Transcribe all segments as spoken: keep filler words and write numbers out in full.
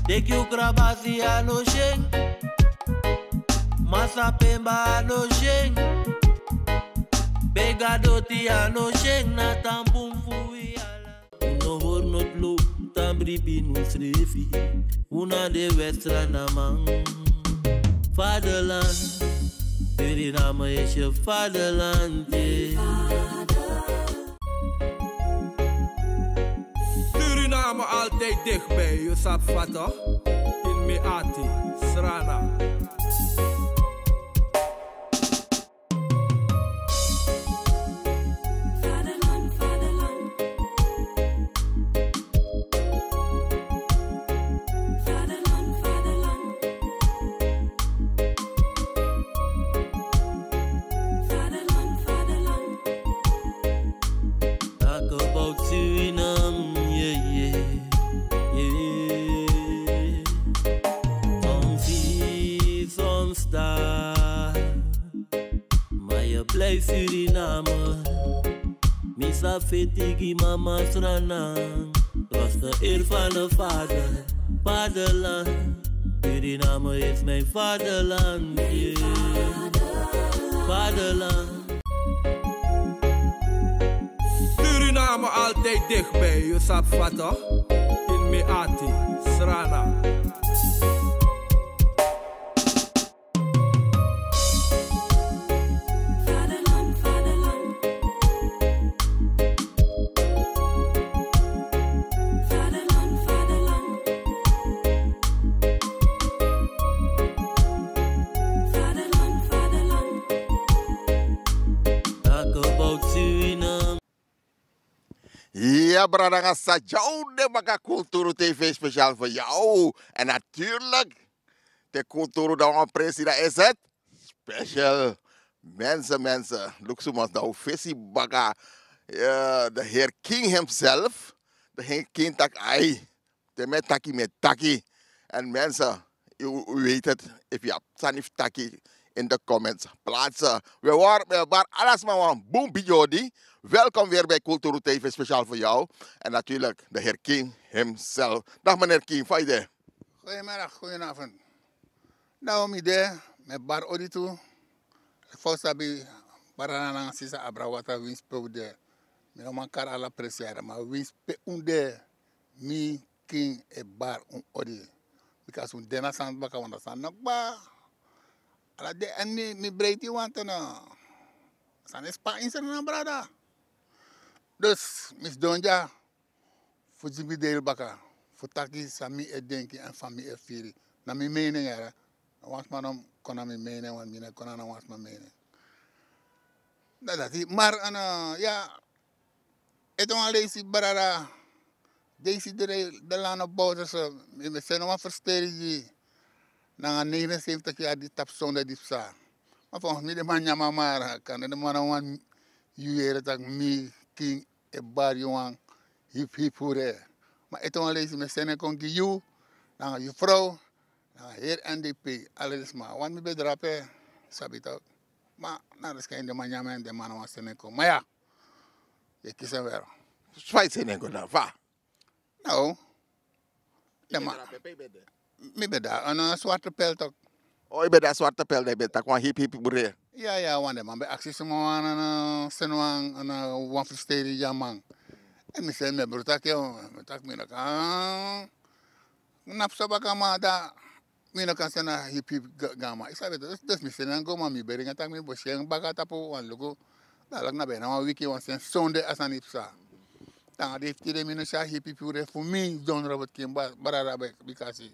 Teki yu krabasi a no syen. Masa pemba a no syen. Bega doti a no syen na tampun fu wi ala. Un no hori no tlo, tan bribi no srefi. Un na de Westra na man. Vaderland, Suriname is je vaderland, yeah. Suriname altijd dichtbij, je sabi fa toch? In Meati, Srana. Vaderland, vaderland. Vaderland, vaderland. Vaderland, vaderland. Talk about Suriname, yeah, yeah, yeah. Soms zie, soms daar. Maar je blijft Suriname. Mi sa feti gi mama Sranan. Trots de eer van de vader, vaderland. Suriname is mijn vaderland, yeah. Vaderland. Suriname altijd dichtbij, je sabi fa toch? In Meati, Srana. Vaderland, vaderland. Vaderland, vaderland. Vaderland, vaderland. Talk about Suriname. Ya, brada, nanga san dyaw de baka Kulturu T V speciaal voor jou. En natuurlijk, te Kulturu dan wan presi, dan is het special. Mensen, mensen, luksumans, dan fesi baka. Ya, de heer King himself, de heer King tak ai. Te mi e taki, mi e taki. En mensen, u, u weet het. If you have sani fu taki in de comments, plaatsen. We waren, we waren alles maar wan boom bijodi. Welkom weer bij Kulturu T V, speciaal voor jou. En natuurlijk de heer King himself. Dag meneer King, fa yu de? Goedemiddag, goedenavond. Nou, mi de, mi e bari odi tu. Fa un sabi, brada nanga sisa, abra watra, winsi pe un de. Mi no man kari ala presi yere, ma winsi pe un de, mi King e bari un odi. Bika un de na sani baka, want a sani no kba. Ala de, en mi, mi breiti wanten na. Sani e span ini Sranan, brada. Dus mi sidon dya fu gi mi deel baka, fu taki san mi e denki en fa mi e firi. Na mi mening, yere. Na wan sma no kon na mi mening, want mi no e kon na wan sma mening. Na dati, maar, en, eh, ya, ete wan leisi, brada. Deisi de, de lano bouterse, mi, mi seni wan versteri gi nanga negenenzeventig yari di tapu sonde di psa. Ma volgens mi den man nyan mara, kande den man no wani yu yere taki mi King e bari yu wan hip hip hure. Ma ete wan leisi mi e seni en kon gi yu, nanga yu frow, nanga heri N D P, ala den sma. Want mi ben drape, sabi tok. Ma na den skin den man nyan mi, den man no wani seni en kon. Ma ya, yu e kisi en wel. Fa yu seni en kon dan, fa? No. Den man. Mi ben de na Swartepel tok. O, yu ben de na Swartepel, dan yu ben taki wan hip hip hure. Ya, ya, want den man ben aksi suma wan, na, na, seni wan, na, wan versteri gi a man. En mi seni, mi e bruta taki, mi taki mi no kan. Na psa baka, ma dan mi no kan seni a hip hip gi a man. Yu sabi, dus, dus mi seni en go, ma mi ben ringi taki mi bo si en baka tapu wan luku. Dadilik na ben na wan wiki wan seni sonde a sani psa. Nanga den fu tide mi no si a hip hip hure fu mi, John Robert King, brada, bika si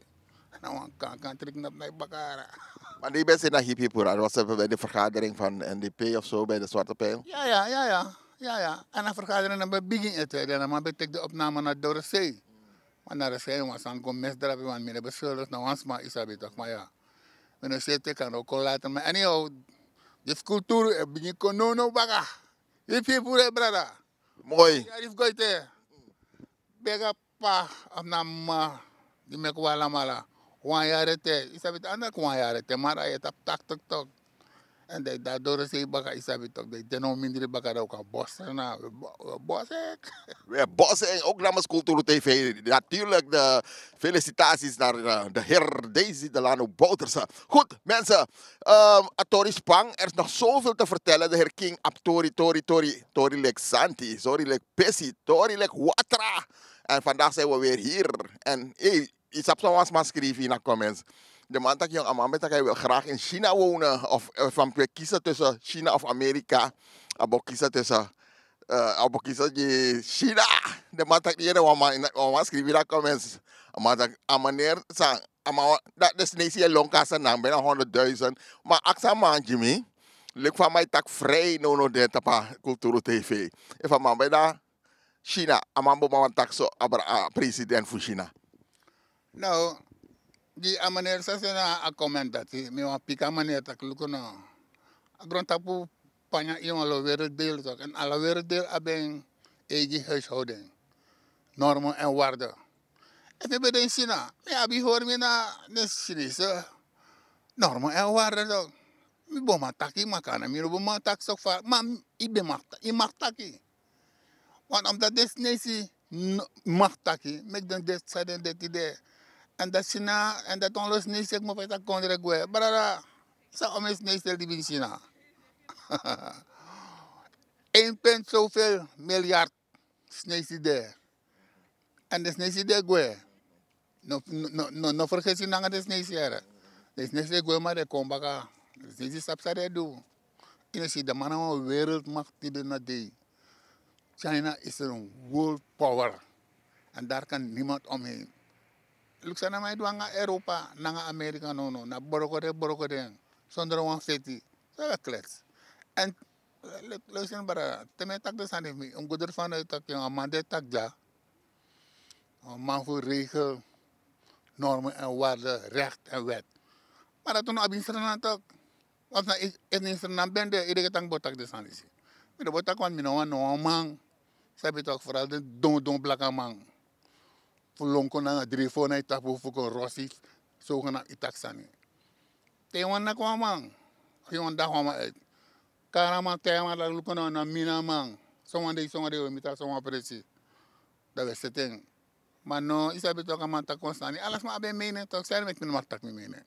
na wan kankan trik na yu baka. Ma di yu ben seni a hip hip hure, a was bij de vergadering van N D P of zo, bij de Zwarte Pijl? Ya, ya, ya, ya. Ya, ya. En a vergadering na ben bigin ete, dan na man ben teki den opname na Dorosei. Ma na Dorosei wan sani kon misdrape, want mi no ben schuldig na wan sma, yu sabi tok, ma ya. Mi no si ete kan o kon later, ma anyhow, disi kulturu e bigin kon nownow baka. Hip hip hure, brada. Moi. Yari fu go ete. Bega p'pa of na m'ma di meki wan alamala wan yari ete. Yu sabi taki a no wan yari ete, ma a e tapu taktik tok. En dan yu dati doro sei baka, yu sabi tok, dan yu de no mindri baka, dan wi kan bosi na, wi bo- wi bosi en. We bosi en ook namens Kulturu T V. Natuurlijk de felicitaties naar eh, de heer Daisy Delano Bouterse. Goed, mensen. Ehm, a tori span, er is nog zoveel te vertellen. De heer King, ap tori, tori, tori, tori lik Santi, tori lik Pesi, tori lik Watra. En vandaag zijn we weer hier. En hey, yu sabi san wan sma skrifi na comments. De man taki, yong, a man ben taki hij wil graag in China wonen. Of eh, van pe kiezen tussen China of Amerika. A bo kiezen tussen eh, a bo kiezen gi China. De man taki, yere, wan man, wan man skrifi na comments. A man taki, a meneer san, a man, dat de Sinesi e lon kan a Sranan bena honderdduizend. Ma aksi a man gi mi, leki fa a man e taki vrij now now de tapu a Kulturu T V. Efu a man ben na China, a man bo man taki so abra a president fu China. Now, di a meneer sa seni a comment dati, mi wani piki a meneer taki luku no. A grontapu panya ini wan lo werelddeel tok. En ala werelddeel abi en eigi huishouding, normen en waarden. Efu mi ben de ini China, mi abi hori mi na den Chinese normen en waarden tok. Mi bo man taki, ma kana mi no bo man taki sok fa, ma yu ben mag ta- yu mag taki. Want omdat den Sinesi no- mag taki, meki den de san den de tide. En dat China, en dat onlo Sinesi eki mo feti a kondre gwe. Brada, san omen Sinesi e libi ini China? Een punt zoveel miljard Sinesi de. En den Sinesi de gwe. No, no, no, no, no vergisi nanga den Sinesi here. Den Sinesi de gwe, ma den kon baka. Den Sinesi sabi san den du. Yu no si, den man na wan wereldmacht tide na dei. China is een world power. En daar kan niemand omheen. Luku san na man e du nanga Europa, nanga Amerika now now. Na broko den, broko den. Zonder wan feti. So we klets. En luister, brada, te mi e taki den sani fu mi, un go doro fan uit taki a man di e taki dya, a man fu regel, normen en waarden, recht en wet. Ma dati un no abi ini Sranan tok. Want na efu na ini Sranan ben de, yu denki tak' mi bo taki den sani disi? Mi no bo taki, want mi no wani no wan man, sabi tok, vooral den dondon blakaman, fu lon kon nanga dri fo na yu tapu fu kon rosi, so kon na yu taki sani. Te yu wani naki wan man, yu wani dagu wan man uit, kari a man, taigi a man taki luku no, na mi na a man. Son wan dei, son wan dei wi e miti a son wan presi. Dan wi e seti en. Ma no, yu sabi tok, a man taki wan sani, ala sma abi en mening tok. San meki mi no mag taki mi mening?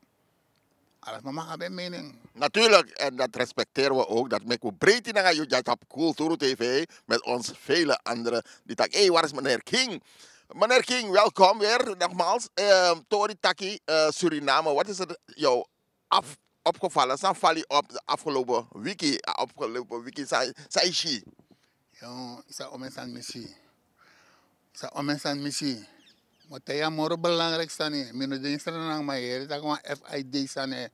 Ala sma mag abi en mening. Natuurlijk, en dat respecteren we ook. Dat meki wi breiti nanga yu dya tapu Kulturu T V met ons vele andere die taki, hey, waar is meneer King? Meneer King, welkom weer nogmaals. Ehm, tori taki, eh, Suriname, wat is er jou af, opgevallen? San fali op de afgelopen wiki, eh, afgelopen wiki, san, san yu si? Yo, san omen sani mi si. San omen sani mi si. Ma te yu a moro belangrijk sani, mi no de ini Sranan, ma yu yere taki wan F I D sani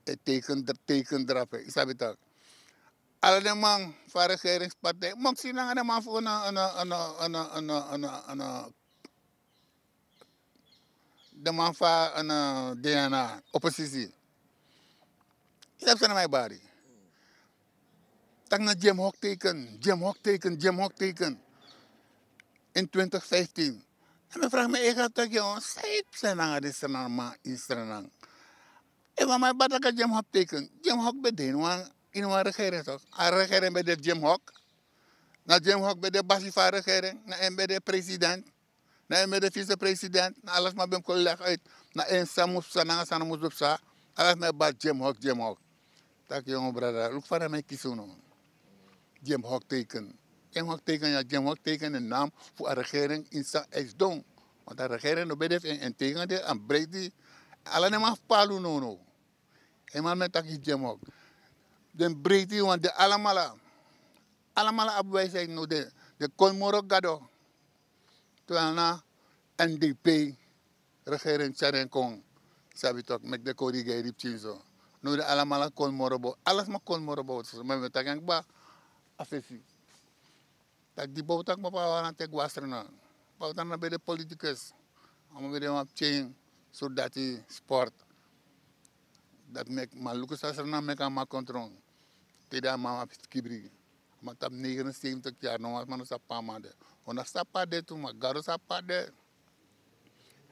e teken, teken drape. Yu sabi tok. Ala den man fu a regeringspartij, mi o si nanga den man fu, na, na, na, na, na, na, na, na, den man fu a, na, D N A, oppositie. Yu sabi san na mi e bari? Tak' na Jim Hawk teken, Jim Hawk teken, Jim Hawk teken. In twintig vijftien. En mi vraag mi eigen taki, yo, san yu psa nanga den Sranan man ini Sranan? Efu a man e bari tak' a Jim Hawk teken, Jim Hawk ben de ini wan, ini wan regering tok. A regering ben de Jim Hawk. Na Jim Hawk ben de basi fu a regering, na en ben de president. Na en ben de vicepresident, na ala sma ben kon leg uit. Na en san mus psa, nanga san no mus psa. Ala sma e bari Jim Hawk, Jim Hawk. Taki, yongu brada, luku fa na mi e kisi unu. Jim Hawk teken. Jim Hawk teken, ya, Jim Hawk teken de naam fu a regering ini san a e sidon. Want a regering no ben de fu en, en teken de, a breiti. Ala den man fu Palu now now. En man mi e taki Jim Hawk. Den breiti, want den alamala, alamala abi wijsheid now, den, den kon moro Gado. Terwijl na N D P regering tyari en kon, sabi tok, meki den kon rigeri pikin so. Now den alamala kon moro bow, ala sma kon moro bow. So, ma mi e taki en kba, a fesi. Taki di Bouta kmopo na wan lanti e go na Sranan. Bouta na ben de politicus. A man ben de wan pikin surdati sport. Dati meki, ma luku san Sranan meki a man kon tron. Te de a man abi skibri. A man tapu negenenzeventig yari, no wan sma no sabi pe a man de. Un no sabi pe a de tu, ma Gado sabi pe a de.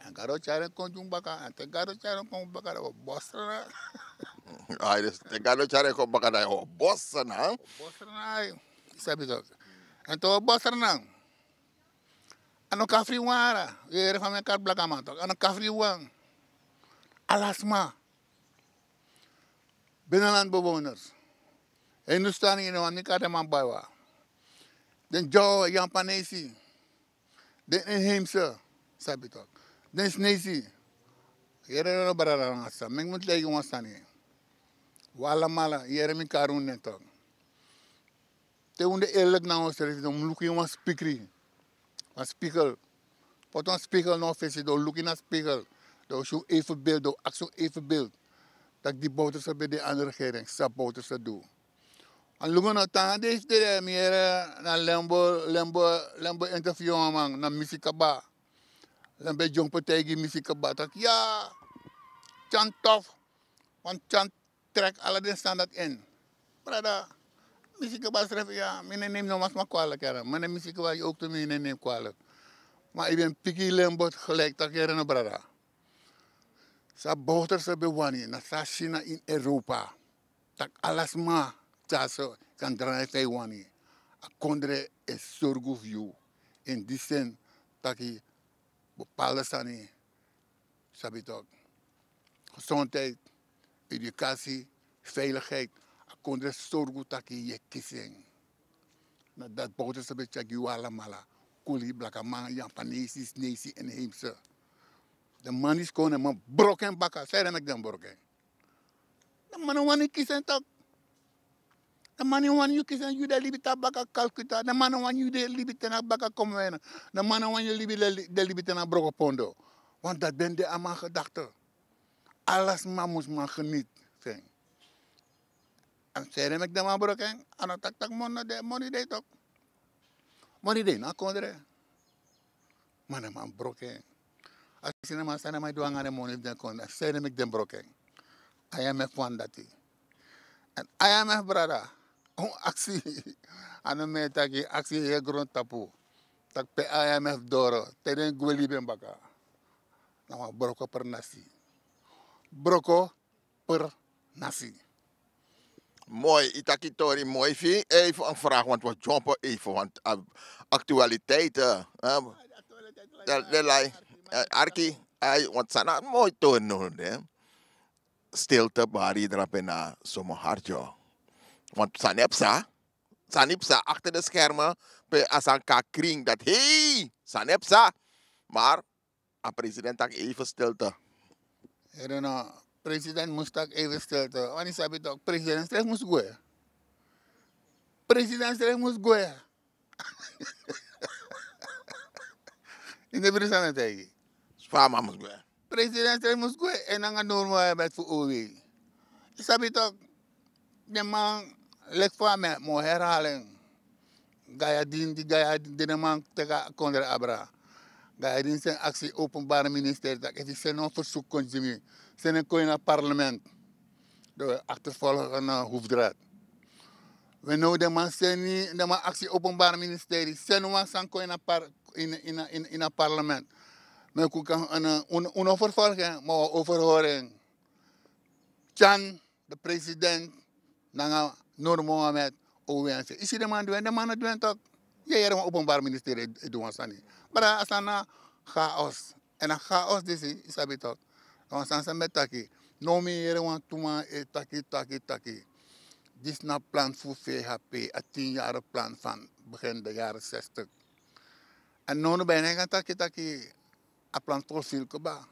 En Gado tyari en kon dyun baka, en te Gado tyari en kon baka, dan wi o bosi Sranan. Ai, dus te Gado tyari en kon baka, dan yu o bosra na. Bosra na, ai. Sabi toch. En to bosra na. A no kan fri wan ara. Yere fa mi e kari blakaman toch. A no kan fri wan. Ala sma. Binnenland bewoners. Hindustani, yu no wani kari den man baiwa. Den Dyaw, Yapanesi. Den inheemse, sabi toch. Den Snesi. Yere no brada nanga sisa. Meki mi taigi wan sani. Un alamala, yere mi kari un nen toch. Te un de eerlijk nanga unsrefi, dan un mus luku ini wan spikri. Wan spiegel. Poti wan spiegel na un fesi, dan un luku ini a spiegel. Dan un si un evenbeeld, dan un aksi un evenbeeld. Taki di Bouterse ben de aan de regering, san Bouterse du. A luku no tan dei fu tide, mi yere na Lembo, Lembo, Lembo interview wan man, na Misi Kaba. Lembo e dyompo taigi Misi Kaba taki ya, tyan tof, wan tyan trek ala den sani dati in. Brada, Misi Kaba srefi ya, mi no e nemi no wan sma kwalijk ya, ma na Misi Kaba yu ook tu mi no e nemi kwalijk. Ma yu ben piki Lembo gelijk taki yere no brada. San Bouterse ben wani, na san a si na ini Europa. Taki ala sma tyari so kan drai fa yu wani. A kondre e sorgu fu yu. In die zin taki bepaalde sani, sabi toch. Gezondheid, educatie, veiligheid. A kondre sorgu taki yu e kisi en. Na dati Bouterse ben tyari gi un alamala. Kuli, blakaman, Yapanesi, Snesi, inheemse. Den man disi kon, den man broko en baka. San ede meki den broko en? Den man no wani kisi en toch. Den man no wani yu kisi en, yu de libi te na baka Calcutta. Den man no wani yu de libi te na baka Komwena. Den man no wani yu libi de, de libi te na Brokopondo. Want dati ben de a man gedachte. Ala sma mus man geniet fu en. En san ede meki den man broko en, a no taki taki moni no de, moni de toch. Moni de na kondre. Ma den man broko en. A si den man san den man e du nanga den moni fu den kondre, san ede meki den broko en. I M F wani dati. En I M F brada, un aksi, a no mi e taki, aksi heri grontapu. Taki pe I M F doro, te den gwe libi en baka. Na wan broko pernasi. Broko per nasi. Moi, yu taki tori moi fu yu. Even een vraag, want we jumpen even, want, eh, actualiteiten, hè. De, de lai, eh, arki, ai, want san na moi tori no, hè. Stilte bari drape na somo hartyo. Want san e psa, san e psa achter de schermen, pe a sani kon kring dat, hey, san e psa. Maar a president taki even stilte. Yu no, president mus taki even stilte. Want yu sabi toch, president srefi mus gwe. President srefi mus gwe. Yu no e bigrijp san mi e taigi. Fa a man mus gwe. President srefi mus gwe, en nanga normal met fu O W. Yu sabi toch, den man, leki fa mi e, mi o herhaal en. Gayadin, di Gayadin, di den man teki a kondre abra. Gayadin seni aksi openbare ministerie taki efu yu seni wan verzoek kon gi mi, seni en kon ini a parlement. Dan wi e achtervolg na hoofdraad. We now den man seni, den man aksi openbare ministerie, seni wan sani kon ini a par-, ini, ini, ini, ini a parlement. Meki un kan, un, un, un no vervolg en, ma wi o overhoor en. Tyan, de president, nanga Nur Mohammed, O W N C. Yu si den man du en, den man no du en toch. Yu e yere wan openbaar ministerie e, e du wan sani. Brada, a sani na chaos. En a chaos disi, yu sabi toch. Na wan sani san mi e taki. Now mi e yere wantu man e taki, taki, taki. Disi na plan fu V H P, a tien yari plan van begin de jaren zestig. En now no ben e kan taki, taki a plan vervul kaba.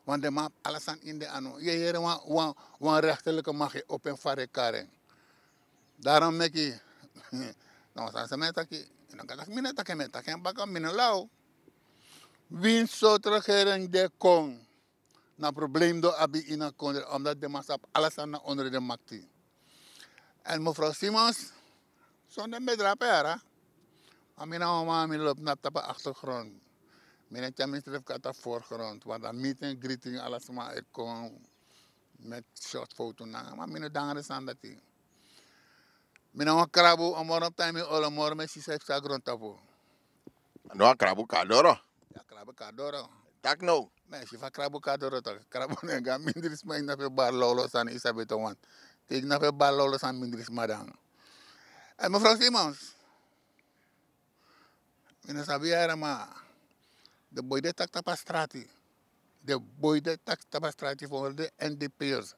Want den man abi ala sani ini den anu. Yu e yere wan, wan, wan rechterlijke macht e opo en fari e kari en. Daarom meki, na wan sani san mi e taki, yu no kan taki mi no e taki en, mi e taki en baka, mi no law. Winsi sortu regering di e kon, na probleem den o abi ini a kondre, omdat den man sabi ala sani na onder den makti. En mevrouw Simons, zonder mi e drape yara. Ma mi na wan man, mi lobi na tapu a achtergrond. Mi no e tyari misrefi kon na tapu voorgrond. Want dan meet en greeting, ala sma e kon met short foto nanga. Ma mi no e du nanga den sani dati. Mi na wan krabu, a moro tapu mi olo, moro mi e si san e psa na grontapu. No, a krabu kon doro. Ya, krabu kon doro. Tak' no. Ma yu si fa krabu kadoro tak' krabu no e go na mindri sma, yu na fu e bari lawlaw sani, yu sabi tok wan. Te yu na fu e bari lawlaw sani mindri sma dan. En mevrouw Simons, mi no sabi yara ma den boi de taki tapu a strati. Den boi de taki tapu a strati fu hori den N D P'ers.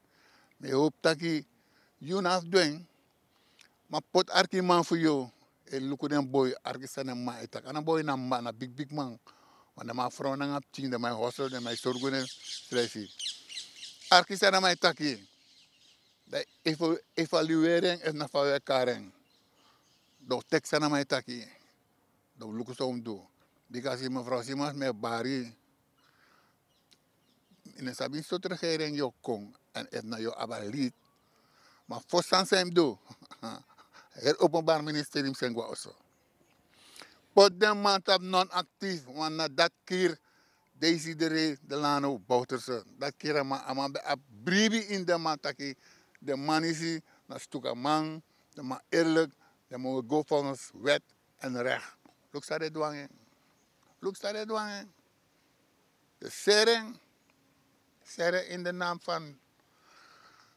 Mi e hopi taki yu na fu du en. Ma poti arkiman fu yu e luku den boi, arki san den man e taki. A no boi na man, na bigi bigi man. Wan den man frow nanga pikin, den man e hosel, den man e sorgu den srefi. Arki san den man e taki. Dan efu evalueri en efu na fa wi e kari en. Dan wi teki san den man e taki. Dan wi luku san un mus du. Bika si mevrouw Simons mi e bari. Yu no sabi sortu regering yu o kon, èn efu na yu o abi a lid. Ma fosi sani san yu mus du, heri openbari ministeri mus seni go na oso. Poti den man tapu non-actief, want na dati kiri Deisidre Delano Bouterse. Dati kiri a man, a man ben abi bribi ini den man taki den man disi na stukaman, den man eerlijk, den man e go volgens wet en recht. Luku san den e du nanga en. Luku san den e du nanga en. Dus seri en, seri en in de naam van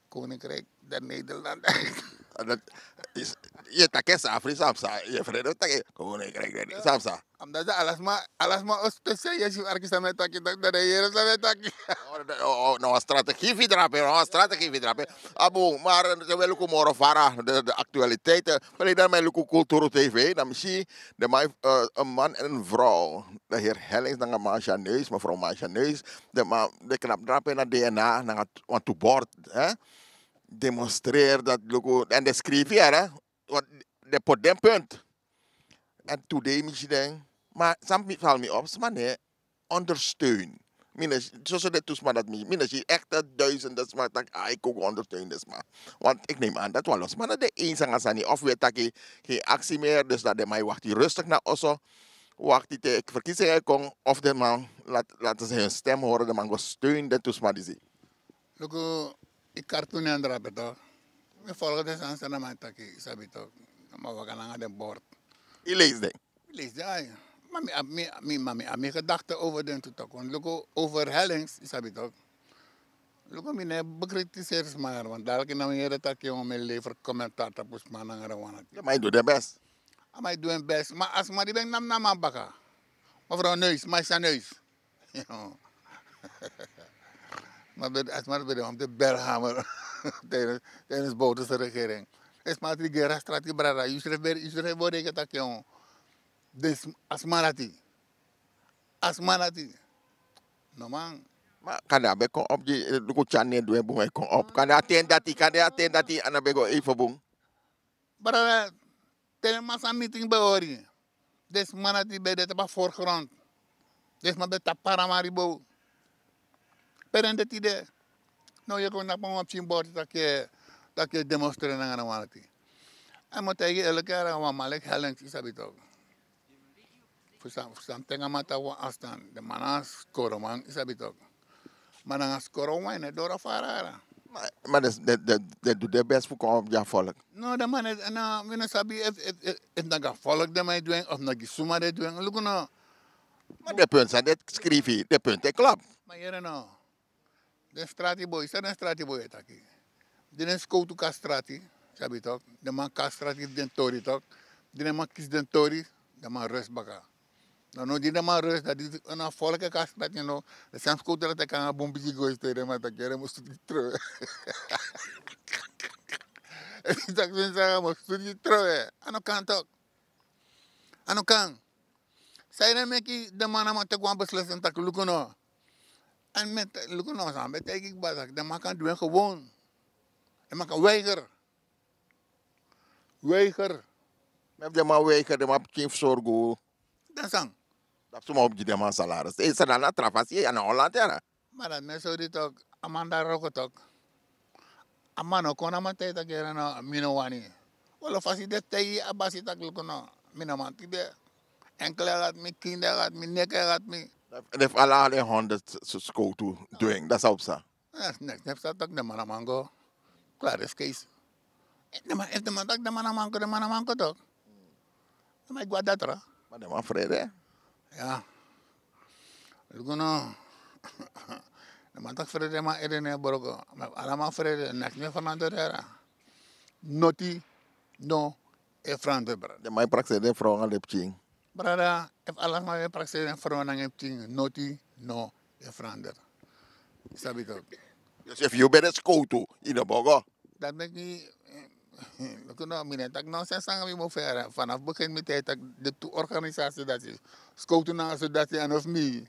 Koninkrijk der Nederlanden. Yu e taki en safri, san psa? Yu e frede taki Koninkrijk der Nederlanden, san psa? Omdat ala sma, ala sma o spesel yu e si fu arki san mi e taki, dan den yere san mi e taki. Na wan strategie fu drape, na wan strategie fu drape. A bun, maar te wi e luku moro fara de actualiteiten. Verleden mi e luku Kulturu T V, dan mi si den man, een man en een vrouw, de heer Hellings nanga Marcia Neus, mevrouw Marcia Neus, den man, den knapu drape na D N A nanga wan tu bord, hè, demonstreer dat luku, en den skrifi, hè, want den poti den punt. En today mi si den, ma san val mi op, sma no e ondersteun. Mi no si, soso den tu sma dati mi, mi no si echt duizenden sma taki ai kon ondersteun den sma. Want ik neem aan dat wi al sma na den eens nanga sani, of wi e taki geen actie meer, dus dat den man e wakti rustig na oso, wakti te verkiezingen kon, of den man laat, laten ze hun stem horen, den man go steun den tu sma disi. Luku, yu kartun en drape tok. Mi folg den sani san den man e taki, yu sabi tok. Ma waka nanga den bord. Yu leisi den? Mi leisi den, ai. Ma mi abi, mi, mi, ma mi abi mi gedachte over den tu tok. Want luku, over Hellings, yu sabi tok. Luku, mi no e bekritiseri sma yara, want dadelijk na mi yere taki mi e lever commentaar tapu sma nanga den wan. Ya, ma yu du den best. A man e du en best. Ma a sma di ben nami na a man baka. Mevrouw Neus, Marcia Neus. Ma ben, a sma ben de wan fu de belhamer tijdens, tijdens Bouterse regering. A sma dati gera strati brada, yu srefi ben, yu srefi ben o denki taki, den sma, a sma dati. A sma dati. No man. Ma kande a ben kon op gi, luku tyari nen du en bun, a e kon op. Kande a ten dati, kande a ten dati, a no ben go even bun. Brada, te den man san meeting ben hori, den sma dati ben de tapu a voorgrond. Den sma ben tapu paramaribo. Pe den de tide? No, yu e kon naki wan pikin bord taki, taki yu e demonstreer nanga den wan dati. A mi o taigi yu eerlijk yara, wan man leki Hellings, yu sabi tok. Fu san, fu san mi taigi a man tapu wan afstand. Den man na skoroman, yu sabi tok. Ma nanga skoro wan yu no e doro fara yara. Ma, ma den, den, den, den du den best fu kon op gi a volk. No, den man e, no, mi no sabi efu, efu, efu, efu na gi a volk den man e du en, of na gi suma den e du en. Luku no. Ma den punt san den skrifi, den punt e klop. Ma yere no. Den strati boi, san den strati boi e taki? Di den skowtu kon na strati, sabi tok, den man kon na strati gi den tori tok. Di den man kisi den tori, den man rust baka. No, no, di den man rust, dan di na volk e kon na strati, no, den sani skowtu dati e kon nanga bun bigi goisi, te den man taki, yere, musu gi trowe. Taki, musu gi trowe. A no kan tok. A no kan. San ede meki den man namo teki wan beslissing taki luku no. Èn mi e taki luku no, san mi ben taigi kba taki den man kan du en gewoon. Den man kan weiger. Weiger. Ma efu den man weiger, den man pikin fu sorgu. Dan san? Dan suma o gi den man salaris? San na tra fasi, a na Holland yara. Ma dati mi e sori tok, a man dati wroko tok. A man no kon na man taigi taki yere no, mi no wani. Wolo fasi den taigi a basi taki luku no, mi no man tide. Enkel e gat mi, kinde e gat mi, neki e gat mi. Efu ala den honderd skowtu du en, dan san o psa? Neks, neks, neks, a taki den man no man go. Klaar, is case. Efu den man, efu den man taki den man no man go, den man no man go tok. Den man e go na datra. Ma den man frede. Ya. Luku no. Na man taki frede man ede ne broko. Ma ala man frede naki ne fernando dera. Noti no e frando brada. De man e prakseri den frow nanga den pikin. Brada, efu ala man e prakseri den frow nanga en pikin noti no e frando. Sabi to. Dus efu yu ben de skowtu yu no bogo. Dat meki mi luku no mi ne taki no sen sanga mi mo fere vanaf begin mi tij taki de tu organisasi dati. Skowtu nanga so dati en of mi.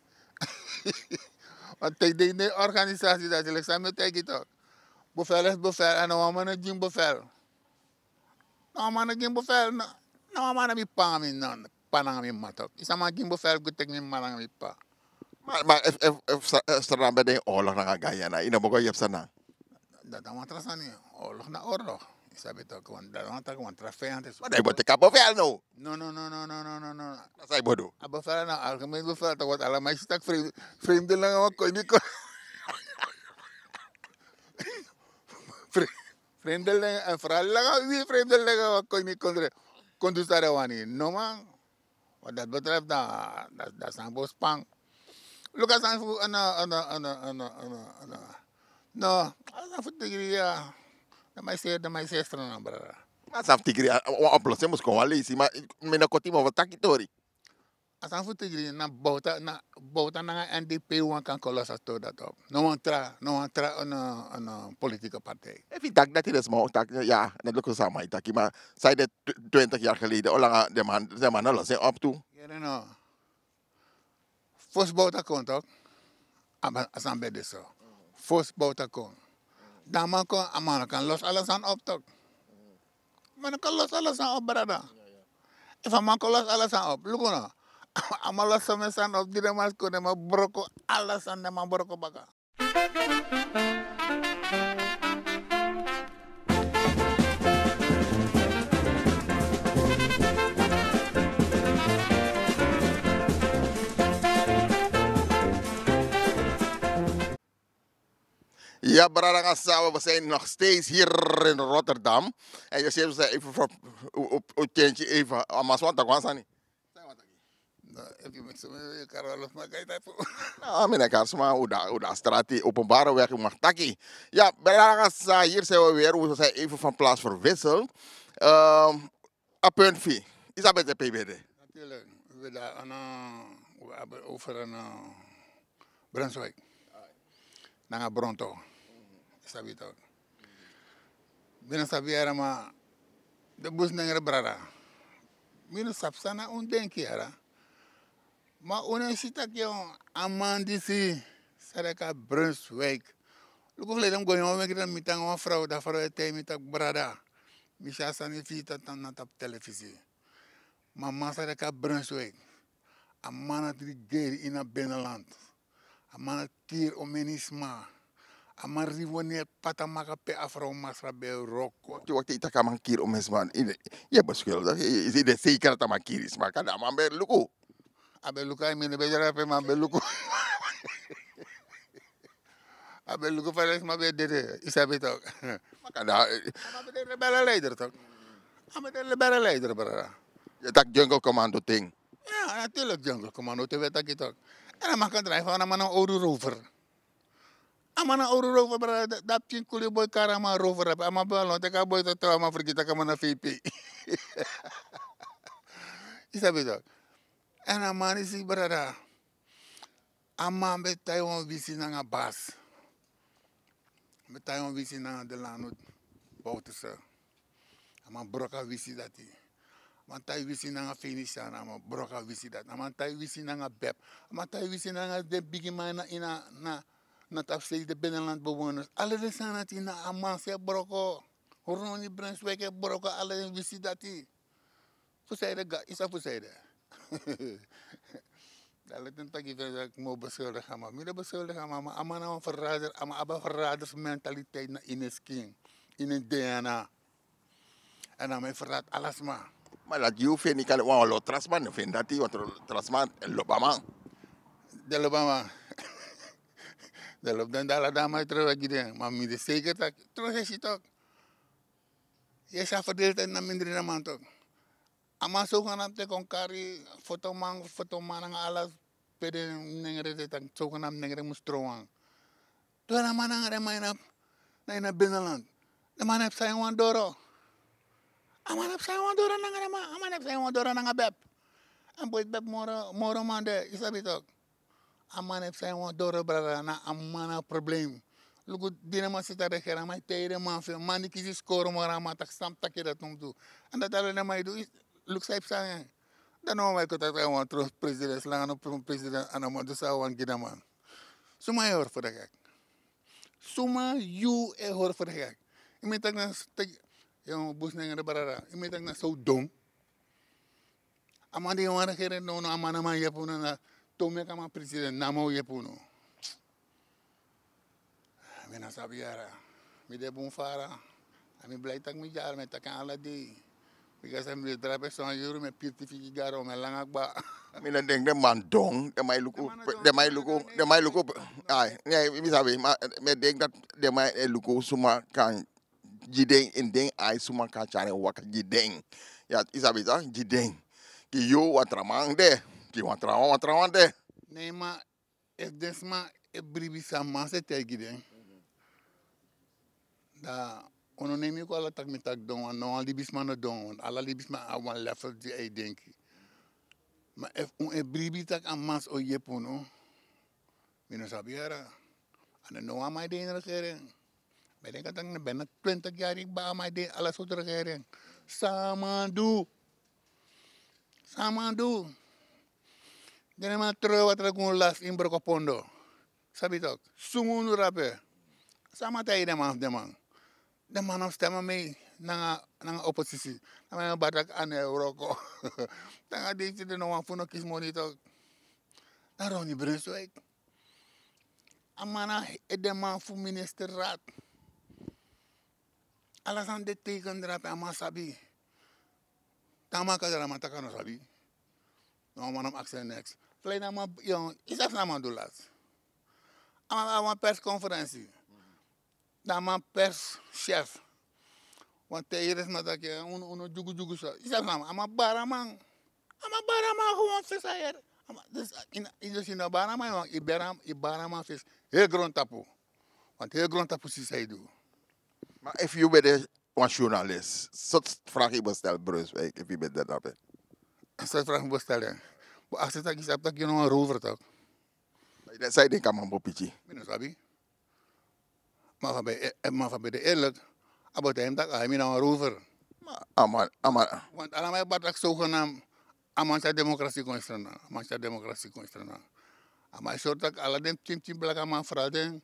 Want tij de ne organisasi dati leki san mi tij tok. Bevel is bevel en no wan man no gi mi bevel. No wan man no gi mi bevel. No wan man no mi panga mi no. Pa nanga mi mama tok yu san man gi mi bevel go teki mi mama nanga mi pa. Ma ma efu efu efu sranan ben de ini oorlog nanga ganyana yu no bogo yepi sranan. Dati na wan tra sani. Oorlog na oorlog. Yu sabi tok wan dati wan tra wan tra feyanti. Ma dan yu bo teki a bevel no. No no no no no no no no. San yu bo du? A bevel na algemeen bevel tok want ala man yu si taki vreemde langa wan kon ini kon. Vreemde langa en fral langa wi vreemde langa wan kon ini kondre. Kon du san den wani no man. Wat dat betreft dan dan dan san bo span. Luka san fu ana ana ana ana ana ana no. Ana fu tigri ya. Dan mai se dan mai se strana brada. Ma san fu tigri wan oplossing mus kon wan leisi ma mi na koti mo fu taki tori. A san fu tigri na bouta na bouta nanga n d p wan kan kon losa tori dati op. No wan tra no wan tra ana ana politika partij. Efu yu taki dati den sma o taki ya na luku san man yu taki ma san yu de twintig yari geleden olanga den man den man no losi en op tu. Yere no. Fosi bouta kon tok. A san ben de so. Fosi bouta kon. Dan a man kon a man no kan losi ala sani op tok. Man no kan losi ala sani op brada. Efu a man kon losi ala sani op luku no. A man losi somen sani op di den man skon den man broko ala sani den man broko baka. Ya brada nanga sisa we zijn nog steeds hier in Rotterdam. En je ziet we zijn even voor u change even. Amas want dat was niet. Efu yu meki so mi kari wan lof man kai tapu. No mi na kari sma u da u da strati openbare weg u mag taki. Ya brada nanga sisa hier zijn we weer we zijn even van plaats verwissel. A punt fi isabete pbd. Natuurlijk we daar aan we hebben over een Brunswijk. Nanga bronto. Sabi tok. Mi no sabi yara ma de bus nengre brada. Mi no sabi san na un denki yara. Ma un no e si taki a man disi san de kan brunswijk. Luku fu lei den mi go ini wan weki dan mi tan wan frow dan frow e tei mi taki brada. Mi si a sani fi yu tan na tapu telefisi. Ma man san de kan brunswijk. A man na dri geri ini a beneland. A man na kiri omeni sma. A man rivo ni e pata maka pe a frow masra ben e wroko. Wakti wakti yu taki a man kiri omeni sma. Yu e beskuldi yu de seikeri dati a man kiri sma kadi a man ben e luku. A ben luku a yu mi no ben yere a pe man ben luku. A ben luku fa den sma ben e dede yu sabi tok. Maka da a man ben de lebere leider tok. A man ben de lebere leider brada. Yu e taki jungle commando ten. Ya naturlik jungle commando ten ben e taki tok. Èn a man kan drai fa na man na owru rover. A man na owru rover brada dati pikin kuli boi kari a man rover dape a man ben a lon teki a boi to traw a man fergiti taki a man na feipi. Yu sabi tok. Èn a man disi brada. A man ben tai wan wisi nanga bas. A man ben tai wan wisi nanga de lanu bowterse. A man broko a wisi dati. A man tai wisi nanga fenisian a man broko a wisi dati a man tai wisi nanga beb. A man tai wisi nanga den bigiman na ini a na na tapu sei de beneland bewoners ala den sani dati na a man se broko. Roni brunswijk e broko ala den wisi dati. Fu san yu de ga yu sabi fu san yu de. Dan leti en taki yu feni dati mi o besuldi a man mi no besuldi a man ma a man na wan ferrader a man abi a ferraders mentaliteit na ini en skin ini en dna. Èn a man e ferradi ala sma. Ma dati yu feni kali wan lo tra sma no feni dati wan tra sma. Lobi a man. Den lobi a man. Den lobi den dala dan a man e tron yu a gi den ma mi de seker taki tron sesi tok. Yu e si a ferdeli taki na mindri na man tok. A man sowganapu te kon kari fotoman fotoman nanga ala. den nengre de taki sogenaamd nengre mus tron wan. Doro a man nanga den man na ini a binnenland. Den man no e psa en wan doro. A man no e psa en wan doro nanga den man. A man no e psa en wan doro nanga beb. Èn boiti beb moro moro man de, yu sabi tok. A man no e psa en wan doro brada, na a man na problem. Luku di den man seti a regeri, a man e taigi den man fu en, man di kisi skoro moro a man taki san mi taki dati no mus du. Èn dati ala den man e du. Luku san e psa nanga en. Dan no man e kon taki a wan tron president, langa no tron president, a no man du san a wani gi den man. Suma yu e hori fu den gek? Suma yu e hori fu den gek? Yu mi taki na, taki, yu mus nengre brada, yu mi taki na so dom. A man di yu wani regeri no, no, a man no man yepi unu, na tok meki a man president, na a man o yepi unu. Mi no sabi yara. Mi de bun fara. A mi blij taki mi dyari, mi e taki en ala dei. Bika san mi de drape son yuru, mi e piri tifi gi Gado, mi e langa kba. Mi no denki den man don, den man e luku, den man e luku, den man e luku. Ai, ne, mi sabi, ma mi e denki dati den man e luku suma kan gi den, ini den ai suma kan tyari en waka gi den. Ya, yu sabi san, gi den. Gi yu wan tra man de, gi wan tra wan, wan tra wan de. Ne, ma efu den sma e bribi san a man sa e taigi den, dan un no nemi kon ala taki mi taki don wan, no wan libisma no don wan, ala libisma abi wan level di a e denki. Ma efu un e bribi taki a man sa o yepi unu, mi no sabi yara. A no no wan man e de ini regering. Mi e denki taki na bina twintig yari kba a man e de ini ala sortu regering. San a man du? San a man du? Den man tron watra gi un lasi ini Brokopondo. Sabi tok, sungu unu drape. San a man taigi den man fu den man? Den man no stem a mi nanga, nanga oposisi. Na mi e bari taki a no e wroko. Nanga dei fu den no wan fu no kisi moni tok. Na Ronnie Brunswijk. A man na edeman fu ministerraad. Ala sani de teiken drape, a man sabi. Te a man kari, a man taki a no sabi. No, a man no mus aksi en niks. Verleden a man, yu sabi san a man du lasi? A man abi wan persconferentie. Dan a man perschef wani taigi den sma taki un, un no dyugudyugu so. Yu sabi san a man, a man bari a man. A man bari a man gewoon, sisa yere. A man, dus, yu, yu dus yu no bari a man, yu bari a man fesi heri grontapu. Want heri grontapu si san yu du. Ma efu yu ben de wan journalist, sortu vraag yu bo stel Brunswijk, efu yu ben de drape? Sortu vraag mi bo stel den? Bo aksi taki yu sabi taki yu na wan rover tok. San yu denki a man bo piki? Mi no sabi. Ma fa ben, eh, ma fa ben de eerlijk. A bo taigi mi taki a mi na wan rover. Ma a man, a man. Want ala man e bari taki zogenaamd a man tyari demokrasi kon ini Sranan. A man tyari demokrasi kon ini Sranan. A man e sori taki ala den pikin pikin blakaman fral den.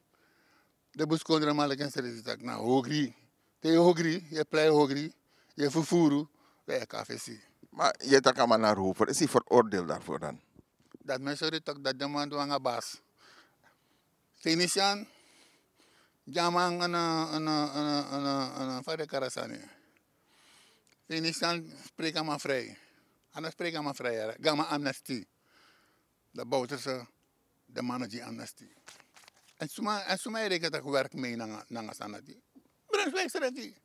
Den buskondreman leki en srefi taki na hogri. Te yu hogri, yu e plei hogri, yu e fufuru, dan yu e kon na fesi. Ma yu e taki a man na rover, is hij veroordeeld daarvoor dan? Dati mi e sori tok, dati den man du nanga basi. Venetian, gi a man nanga, nanga, nanga, nanga, nanga, fa den e kari a sani. Venetian spreek a man vrij. A no spreek a man vrij, gi a man amnesty. Dan Bouterse, den man no gi amnesty. Èn suma, èn suma e reken taki werk mee nanga, nanga sani dati? Brunswijk srefi.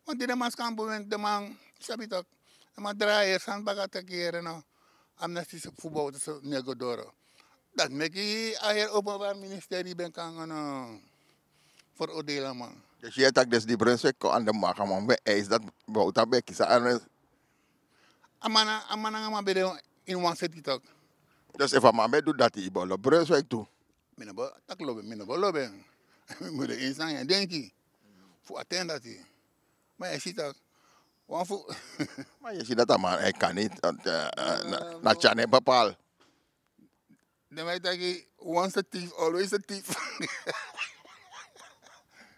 Want di den man skampu wenti, den man sabi taki, den man drai a heri sani baka taki yere no, amnesty fu Bouterse no e go doro. Dati meki a heri openbaar ministerie ben kon nanga veroordeel a man. Dus yu e taki dus di Brunswijk kon aan de macht, a man ben eis dati Bouta ben kisi a arrest. A man, a man nanga a man ben de ini wan seti tok. Dus efu a man ben du dati, yu bo lobi Brunswijk tu? Mi no bo taki lobi, mi no bo lobi en. Mi mu de ini san yu e denki fu a ten dati. Ma yu e si taki wan fu. Ma yu e si dati a man, hij kan niet, eh, eh, na, na tyari en bepaal. Den man e taki, once a thief, always a thief.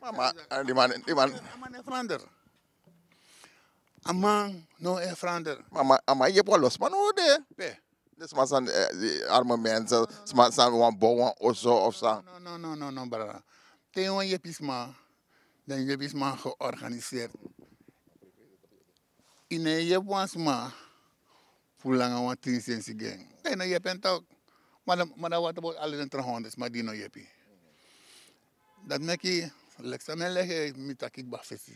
Ma, ma, eh, di man, di man. A man no e verander. A man no e verander. Ma, ma, a man yepi wan lo sma no de. Pe? Den sma san, eh, di arme mensen, sma san wani bow wan oso of san. No, no, no, no, no, brada. Te yu wani yepi sma, dan yu yepi sma georganiseerd. Yu no e yepi wan sma fu langa wan tin sensi gi en. Dan yu no yepi en tok. Ma dan, ma dan wat about ala den tra honderd sma di yu no yepi? Dati meki, leki san mi e legi, mi taki kba fesi.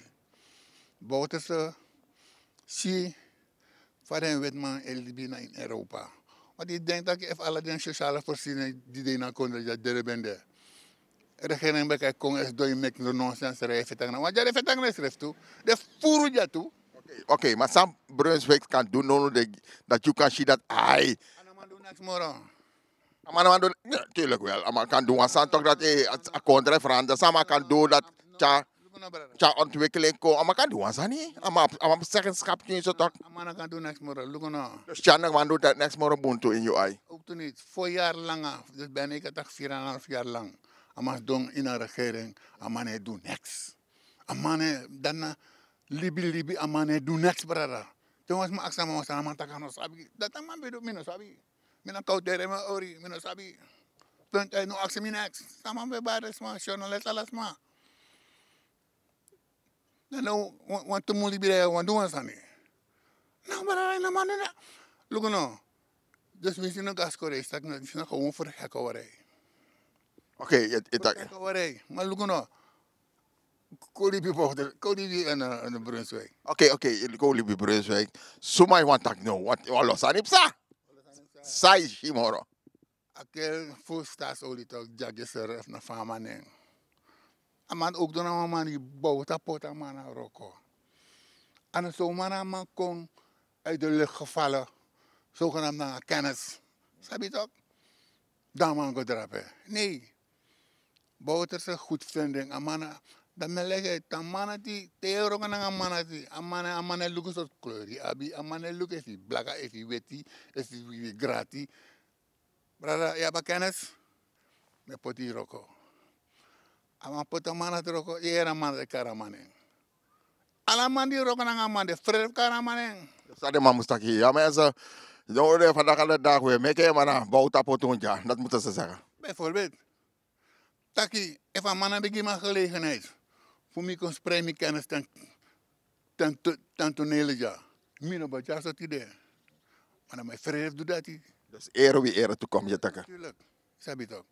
Bouterse si fa den wetiman e libi na ini Europa. Want yu denki taki efu ala den sosiale voorziening di de ini a kondre dya dede ben de, regering ben kan kon esi don yu meki no nonsens rei fetangi na wan dya de fetangi na sreftu de furu dya tu. Ok, ma san Brunswijk kan du nownu de, dati yu kan si dati ai? A no man du neks moro. A man no man du, natuurlijk wel, a man kan du wan sani tok dati a kondre franda san a man kan du dati. Tya ontwikkeling kon a man kan du wan sani a man seggenskap tyin so tok. A man no kan du neks moro luku no. Dus tya no man du dati neks moro buntu in yu ai. Ook tu niti fo yari langa. Dus ben ika taki firi en half yari lang. A man sidon ini a regering. A man no e du neks. A man no e dan na libi libi a man no e du neks brada. Te wan sma aksi a man wan sani a man taki a no sabi dati a man ben du mi no sabi. Mi na kawtere mi ori mi no sabi. Punt uit no aksi mi neks. San a man ben bari sma syono leti ala sma. Dan no wan tu mun libi dati wan du wan sani. Na brada na man na. Luku no. Dus mi si no gaskore yu saki na disi na gewoon fu heko wari. Ok. Yu taki heko wari ma luku no. Kolibi bowter kolibi en Brunswijk. Ok, ok. Kolibi Brunswijk. Suma yu wan taki no wan lo sani psa. San yu si moro. A kel fu staatsolie tok dyagister efu na fama nen. A man ook don na wan man di bowta poti a man na wroko. A no so man na a man kon uit de lucht gevallen. Zogenaamd nanga kennis. Sabi tok. Dan man go drape. Nee. Bowterse goedvinding a man na. Dan mi leki uit a man na ti te yu wroko nanga a man na ti a man na a man na e luku sortu kleur yu abi a man na e luku efu yu blaka efu yu weti efu yu grati. Brada yu abi a kennis. Mi e poti yu wroko. A man poti a man na ti wroko yu yere a man na ti kari a man nen. Ala man di wroko nanga a man de frede fu kari a man nen. San den man mus taki ya mi en so. Yu no unu de fandaka de daki we meke man na bowta poti un dya dati mus te seseka. Bijvoorbeeld taki efu a man na ben gi mi a gelegenheid fu mi kon sprei mi kennis ten ten tonele dya. Mi no ben tyari sortu ide. Ma na mi e frede fu du dati. Dus ere wi ere tu kom yu taki. Sabi tok.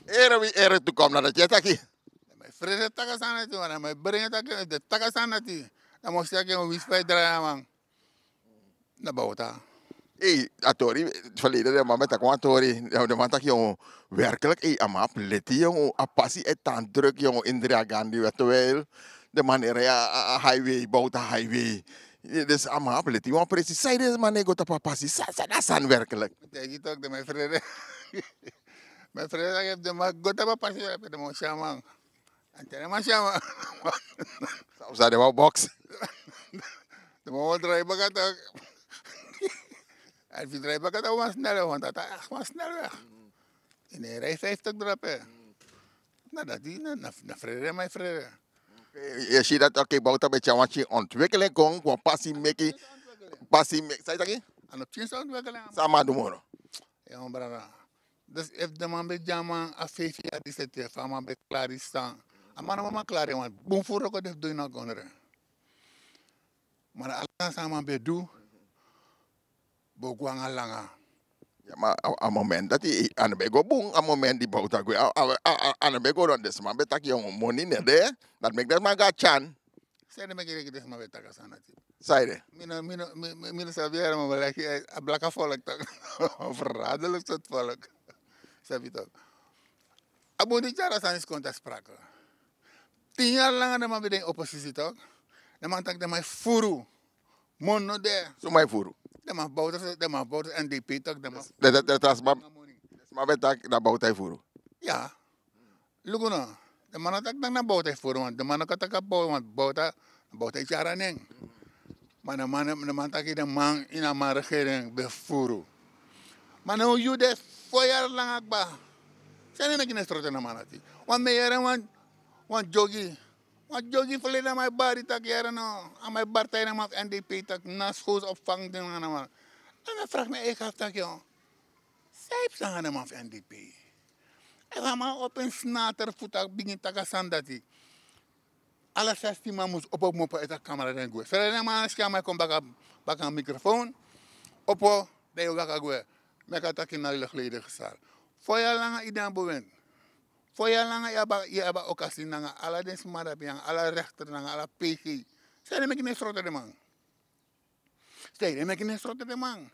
Ere wi ere tu kom na dati yu taki. Mi e frede taki a sani dati wan na mi e bringi taki de taki a sani dati. Dan mi o si taki en winsi fa yu drai a man. Na bowta. Ei a tori. Verleden den man ben taki wan tori. Den man taki yongu werkelijk ei a man abi leti yongu a pasi e tan druk yongu indri a gandi we terwijl den man e rei a highway bowta highway. Dus a man abi leti wan presi san yu den man no e go tapu a pasi san san na sani werkelijk. Mi taigi yu tok den man e frede. Mi e frede taki efu den man go tapu a pasi we ape den man o si a man. Anti a den man si a man. San den man o boksi. Den man o drai baka tok. Efu yu drai baka tok wan snel we wan tata wan snel we. Yu no e rei fiftik drape. Na dati na frede den man e frede. Yu e si dati ok bowta ben tyari wan tyin ontwikkeling kon kon pasi meki. Pasi meki san yu taki? A no tyin san ontwikkeling. San a man du moro? Yu man brada. Dus efu den man ben gi a man a feifi yari disi ete fu a man ben klari san a man na man man klari en wan bun fu wroko de fu du ini a kondre. Ma na ala sani san a man ben du. Bo gwe nanga langa. Ma a moment dati a no ben go bun a moment di bowta gwe. A no ben go dan den sma ben taki yongu moni no e de. Dati meki den sma go na tyan. San ede meki den sma ben taki a sani dati? San ede? Mi no mi no mi no sabi yere ma mi leki a blaka folk tok. Of radelik sortu folk. Sabi tok. A bun di tyari a sani si kon tan sprake. Tin yari langa den man ben de ini oposisi tok. Den man taki den man e furu. Moni no de. Suma e furu? Den man bowta den man bowta n d p tok den man. Dati a sma ben taki na bowta e furu. Ya. Luku no. Den man no taki taki na bowta e furu want den man no kan taki a bowta want bowta na bowta e tyari a nen. Ma den man taki den man ini a man regering ben furu. Ma now yu de fo yari langa kba. San den meki ne stroto na man ati? Wan mi e yere wan wan dyogi. Wan dyogi ferleden a man e bari taki yere no. A man e bari taigi den man fu n d p taki na skowsu opfang den man na man. Dan mi e fragi mi eigi hafu taki san yu psa nanga den man fu n d p? Efu a man opo en snater fu taki bigin taki a sani dati. Ala sestin man mus opo kmopo eti a kamera den gwe srede den man na skin a man e kon baka a mikrofon. Opo dan yu waka gwe. Meki a taki na legleide gesar. Fo yari langa yu de na bowen. Fo yari langa yu abi a okasi nanga ala den sma dapi nanga ala rekter nanga ala pg. San yu de meki ne sroto den man? San yu de meki ne sroto den man?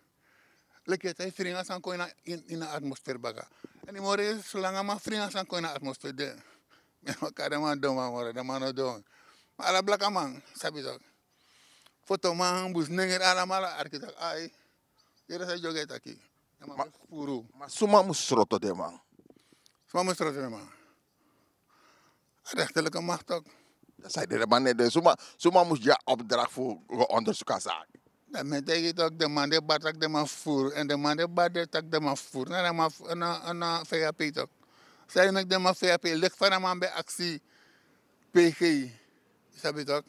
Leki yu e tai fringa san kon ini a atmosfer baka. Èn yu mori solanga man fringa san kon ini a atmosfer de. Mi no kari den man don man moro, den man no don. Ma ala blaka man sabi tak' foto man bus nengeri alamala arki tak' ai. Yere san yu jogi e taki. Den man ben furu. Ma suma mus sroto den man? Suma mus sroto den man? A rechterlijke macht tok. Sai den man ne den suma suma mus ya opdracht fu go ondersuku a saki. Dan men taigi tok den man de bar tak' den man furu èn den man de bar de tak' den man furu na den man na na vap tok. Sai meki den man vap leki fa den man ben aksi pg. Sabi tok.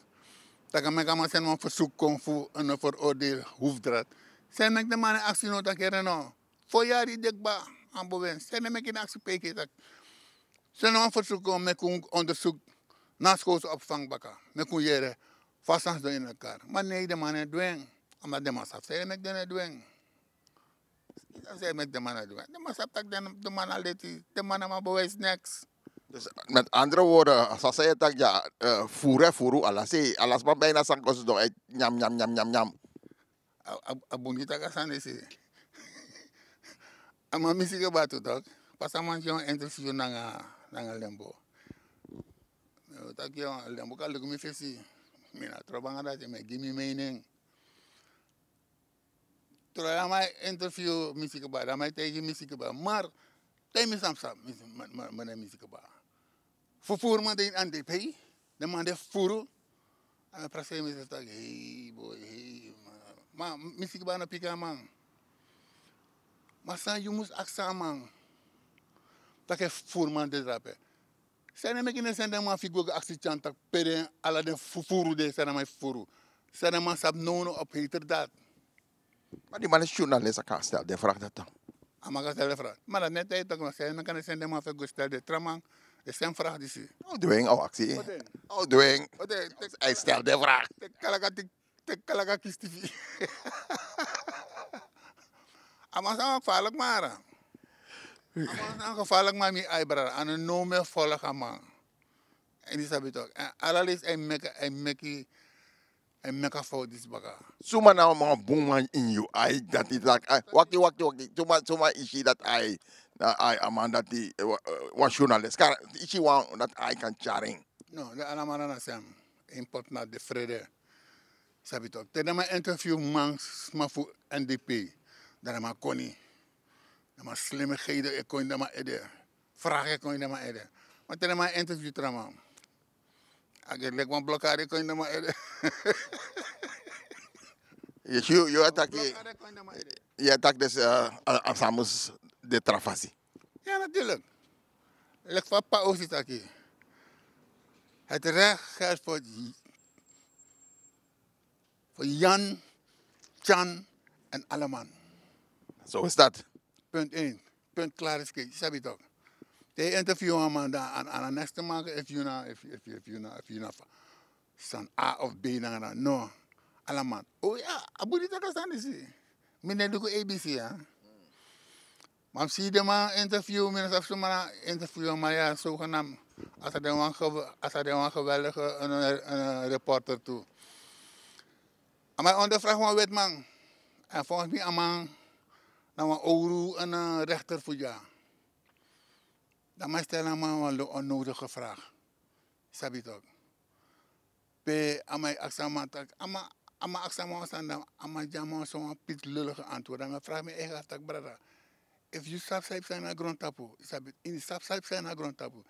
Tak' a meki a man seni wan versuku kon fu en veroordeel hoofdraad. Sai meki den man e aksi no tak' yere no. Fo yari de kba. An bowen seni meki den aksi pg tak'. Seni wan versuku kon meki un ondersuku na skowsu opvang baka. Meki un yere fa a sani sidon ini a kar. Ma nei den man no e du en. Omdat den man sabi san yu e meki den no e du en. Sabi san yu e meki den man no e du en. Den man sabi tak' den man na leti. Den man na man bewijs neks. Met andere woorden, sasa yu e taki dya furu e furu ala sei ala sma ben na san kon sidon e nyam nyam nyam nyam nyam. A bun gi taki a sani disi. A man misi keba tu tok. Pasa man gi wan interview nanga nanga lembo. Mi o taki lembo kan luku mi fesi. Mi na trobo nanga dati mi e gi mi mening. Trobo ya man e interview misi keba dan man e taigi misi keba mar. Taigi mi san mi sabi. Mi na misi keba. Fufuru man de ini andp. Den man de furu. A mi e prakseri mi srefi taki hei boi hei. Ma mi sikiba no piki a man. Ma san yu mus aksi a man? Taki e furu man de drape. San den meki ne seni den man fu yu go go aksi tyan taki pe den ala den fufuru de san den man e fufuru? San den man sabi nownow op heiter dati? Ma di man e syuna lesi a kan stel den fragi dati. A man kan stel den fragi ma dati ne taigi toki no seni men kan ne seni den man fu e go stel den tra man. Den seni fragi disi. A o du en a o aksi. A o du en. A e stel den fragi. Teki kalaka kisti fu yu. A man san wan gefarlik man ara. A man san wan gefarlik man mi ai brada a no now mi e folgi a man. Èn yu sabi toki èn ala lesi a e meki a e meki en meki a fowtu disi baka. Suma na wan bun man ini yu ai dati taki ai waki waki waki suma suma yu si dati ai na ai a man dati wan syunalist kara yu si wan dati ai kan tyari en. No den alamala na sem. Import na de frede. Sabi toki te den man interview man sma fu n d p dan den man koni. Den man slimigheden e kon ini den man ede. Fragi e kon ini den man ede. Ma te den man interview tra man. A get leki wan blokari e kon ini den man ede. Yu si yu ataki. Yu ataki desi a samus de tra fasi. Ya naturlik. Leki fa papa osi taki. Het recht geldt voor jan, tyan en aleman. Zo is dat. Punt een. Punt klaar is kijk sabi toch. Te interview a man dan aan aan next te maken if you na if you na if you na san a of b nanga no. Alaman. O ya a buri taka san disi. Mi ne luku abc ya. Ma mi si den man interview mi no sabi suma na interview ma ya sogenam. Asa den wan geweldige reporter tu. A man ondervraag wan wetman. En volgens mi a man na wan owru en rechter fu dya. Dan man stel a man wan onnodige vraag. Sabi tok. Pe a man e aksa man taki a man aksa man wan sani dan a man gi a man wan so wan piti lullige antwoord dan mi e vraag mi eigen taki brada. Efu yu sabi san yu psa ini a grontapu yu sabi ini sabi san yu psa ini a grontapu.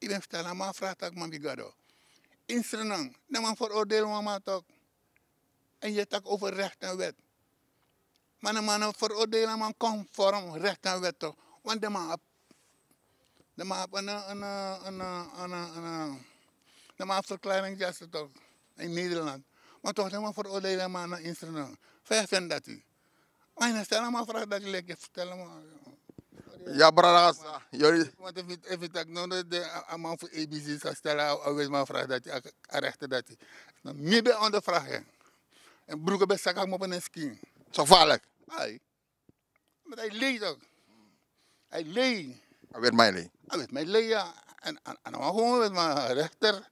Yu ben fu tali a man a vraag taki man mi gado. Ini srenan den man veroordeel wan man tok. En yu e taki over recht en wet. Ma den man no veroordeel a man konform recht en wet tok. Want den man abi den man abi en en en en en en den man abi verklaring dyaste tok. In nederland. Ma tok den man veroordeel a man na instrument. Fa yu e feni dati? Ma yu no stel a man vraag dati leki yu e fertel a man. Ya brada sa yori. Want efu yu taki no no de a man fu abc sa stel a wetman vraag dati a rechter dati. Mi ben ondervraag en. En bruke ben saka kmopo na en skin. So farlik. Ai. Met a lei tok. A lei. A wetman e lei. A wetman e lei ya. En a na wan gewoon wetman rechter.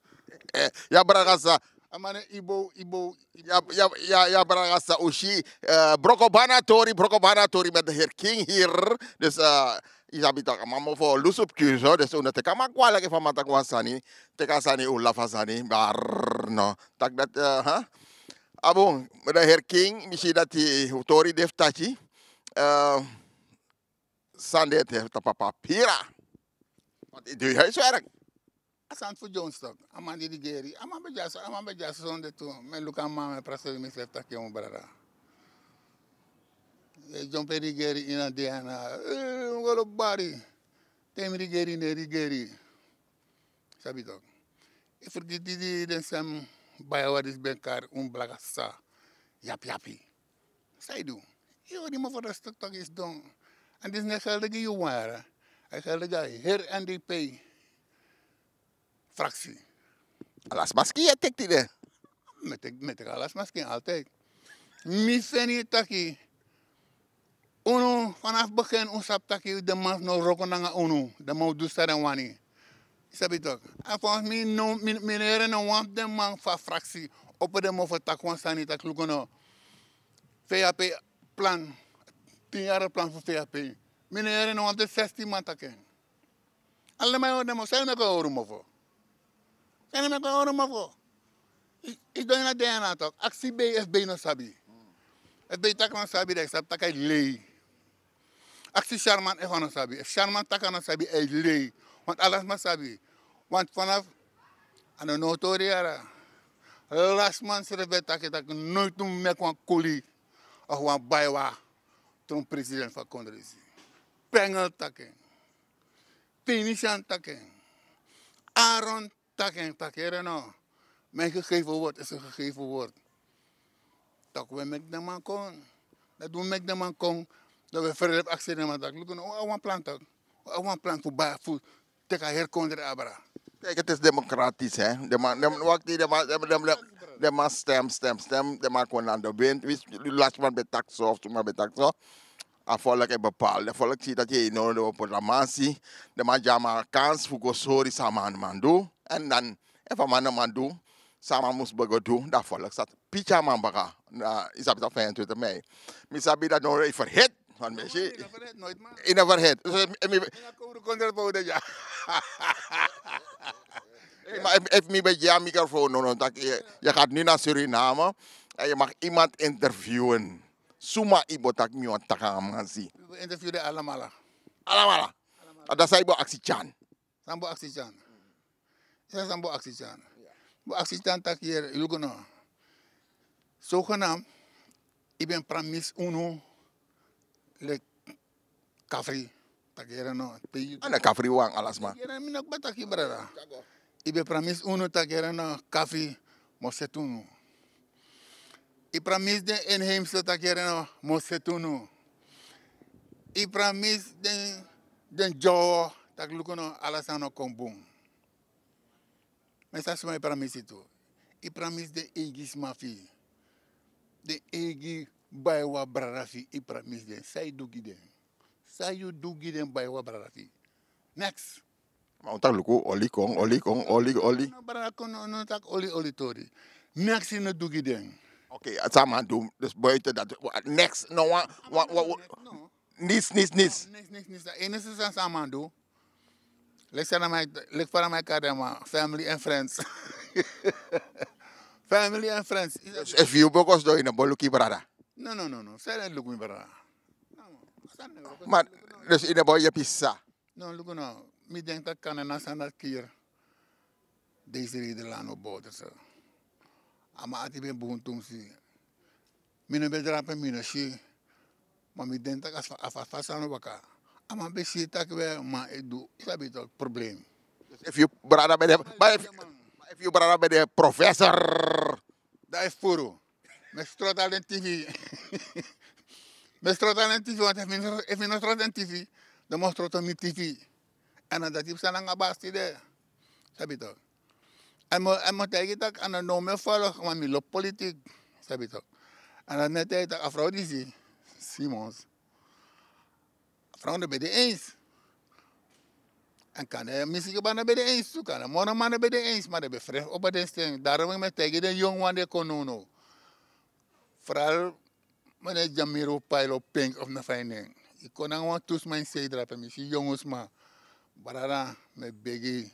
Ya brada sa. A man e ibo, ibo, ibo. Ya, ya, ya, ya, brada, sa un si, eh, Brokobana Tori, Brokobana Tori met de Heer King hier. Dus, eh, yu sabi tak' a man mofo lusu fu kiri so. Dus un no teki a man kwalik efu a man taki wan sani, teki a sani, un lafu a sani, maar no. Tak' dati, eh, ha? A bun, met de Heer King, mi si dati un tori de fu taki, eh, san den e taki tapu a papira. Want yu du yu huiswerk. A sani fu Jones tok. A man di rigeri. A man ben dya so, a man ben dya so sonde tu. Mi e luku a man, mi e prakseri misrefi taki yu, brada. E Jones ben rigeri ini a D N A. Eh, un go lobi bari. Te mi rigeri, ne rigeri. Sabi tok. Yu fergiti di den sem baya wan disi ben kari un blaka sa. Yapi yapi. San yu du? Yu hori mofo respect taki yu sidon. En disi no e geldig gi yu wan yara. A e geldig gi a heri N D P fraksi. Ala sma skin yu e teki tide. Mi e teki, mi e teki ala sma skin altijd. Mi feni taki unu, vanaf begin un sabi taki den man no wroko nanga unu. Den man o du san den wani. Yu sabi tok. En volgens mi no, mi, mi no yere no wan fu den man fu a fraksi opo den mofo taki wan sani taki luku no. V H P plan, tin yari plan fu V H P. Mi no yere no wan fu den zestien man taki en. Ala den man e hori den mofo, san yu meki un e hori mofo? San yu meki un e hori mofo? Yu, yu sidon ini a D N A tok. Aksi Bey efu Bey no sabi. Efu Bey taki a no sabi, dan yu sabi taki a e lei. Aksi Sharman efu a no sabi. Efu Sharman taki a no sabi, a e lei. Want ala sma sabi. Want vanaf a no now tori yara. Last man srefi ben taki taki noiti un meki wan kuli of wan baiwa tron president fu a kondre disi. Pengel taki en. Tenisian taki en. Aaron taki en, taki yere no. Mijn gegeven woord is een gegeven woord. Taki un e meki den man kon. Dati un meki den man kon. Dan un e ferlepi aksi den man taki luku no, un abi wan plan taki. Un abi wan plan fu bai, fu teki a heri kondre abra. Kijk, het is democratisch, hè? Den man, den man, wakti, den man, den man, den man, den man stem, stem, stem. Den man kon na de wind. Wisi last man ben taki so, of tuma ben taki so. A volk e bepaal. A volk si taki yu no, den man poti a man si. Den man gi a man kans fu go sori san a man man du. En dan, efu a man no man du san a man mus ben go du, dan a volk sa piki a man baka. Na, yu sabi taki vijfentwintig mei. Mi sabi dati no, yu vergiti. Want mi si, yu no vergiti. Dus efu mi, ma efu, efu mi ben gi a microfoon, no, no, taki, yu, yu gaat nu naar Suriname en je mag iemand interviewen. Suma yu bo taki mi wani taki nanga a man si. Yu interview den alamala. Alamala. Dati san yu bo aksi tyan. San bo aksi tyan. San bo aksi tyan. Bo aksi tyan taki yere, luku no. Zogenaamd, yu ben pramisi unu leki kafri. Taki yere no. Te yu... A na kafri wan, ala sma. Yere, mi no kba taki, brada. Yu ben pramisi unu taki yere no, kafri, mi o seti unu. Yu pramisi den inheemse taki yere no, mi o seti unu. Yu pramisi den, den dyowo taki luku no, ala sani o kon bun. Ma san suma yu pramisi tu? Yu pramisi den eigi sma fu yu. Den eigi baiwa brada fu yu, yu pramisi den. San yu du gi den? San yu du gi den baiwa brada fu yu? Neks. Ma un taki luku, oli kon, oli kon, oli, oli. No, brada, kon no, no taki oli, oli tori. Neks yu no du gi den. Oké, san a man du, dus buiten dati, neks, no wan, wan, wan, wan, no. Niks, niks, niks. No, niks, niks, niks. A enigste san, san a man du. Leki san a man, leki fa a man e kari den man, family and friends. Family and friends. Dus efu yu bo kon sidon, yu no bo luku yu brada? No, no, no, no. San yu e luku mi brada? No, no. Ma, dus yu no bo yepi sisa? No, luku no, mi denki taki kande na sani dati kiri Desiree Delano Bouterse. A man ati ben bun tu, mi si. Mi no ben drape, mi no si. Ma mi denki taki a fa, a fa, fa sani waka. A man ben si taki we man e du, yu sabi tok, problem. Efu yu brada ben de, ma efu, ma efu yu brada ben de professor. Dan a e furu. Mi e sroto ala den T V. Mi e sroto ala den T V, want efu mi no, efu mi no sroto den T V, dan mi o sroto mi T V. En na dati psa nanga basi de. Sabi tok. En mi o, en mi o taigi taki a no now mi e follow, ma mi lobi politiek. Sabi tok. En dan mi e taigi taki a frow disi, Simons. A frow no ben de eens. En kan de misiki bana ben de eens tu kan de moro man ben de eens ma de ben fref opo den sten. Daarom mi e taigi den yong wan di e kon nownow. Fral mene djamiro pailo pink of na fa yu nen. Yu kon nanga wan tu sma ini sei drape mi si yongu sma. Brada mi e begi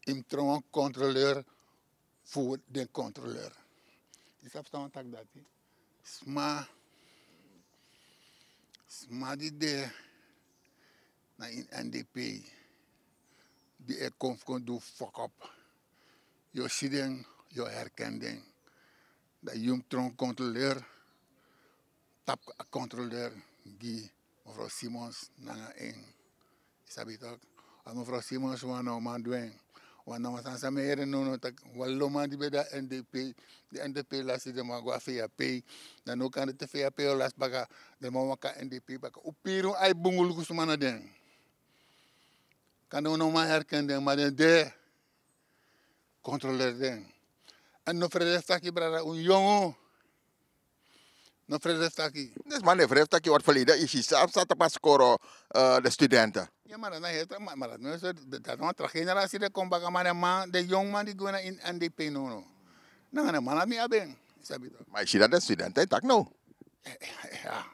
yu mus tron wan kontroleur fu den kontroleur. Yu sabi san wan taki dati? Sma sma di de na ini ndp di e kon fu kon du fokop. Yu o si den, yu o herken den. Dan yu mus tron kontroleur tapu a kontroleur gi mevrouw simons nanga en. Yu sabi tok? Wan mevrouw simons wan na wan man du en. Wan na wan sani san mi e yere nono taki wan loman di ben de na ndp di ndp lasi den man go na vap. Dan no kan de te vap o lasi baka den man waka ndp baka un piri un ai bunguluku sma na den. Kan den un no man herken den ma den de kontroleri den. Èn no frede fu taki brada un yongu. No frede fu taki. Disi man no e frede fu taki want ferleden yu si san sa tapu a skoro de studente. Ya ma dati na heri tra ma dati no e so dati na wan tra generasi di e kon baka ma den man den yongu man di gwe na ini ndp nono. Nanga den man na mi abi en. Yu sabi tok? Ma yu si dati den studente e taki no. Ya.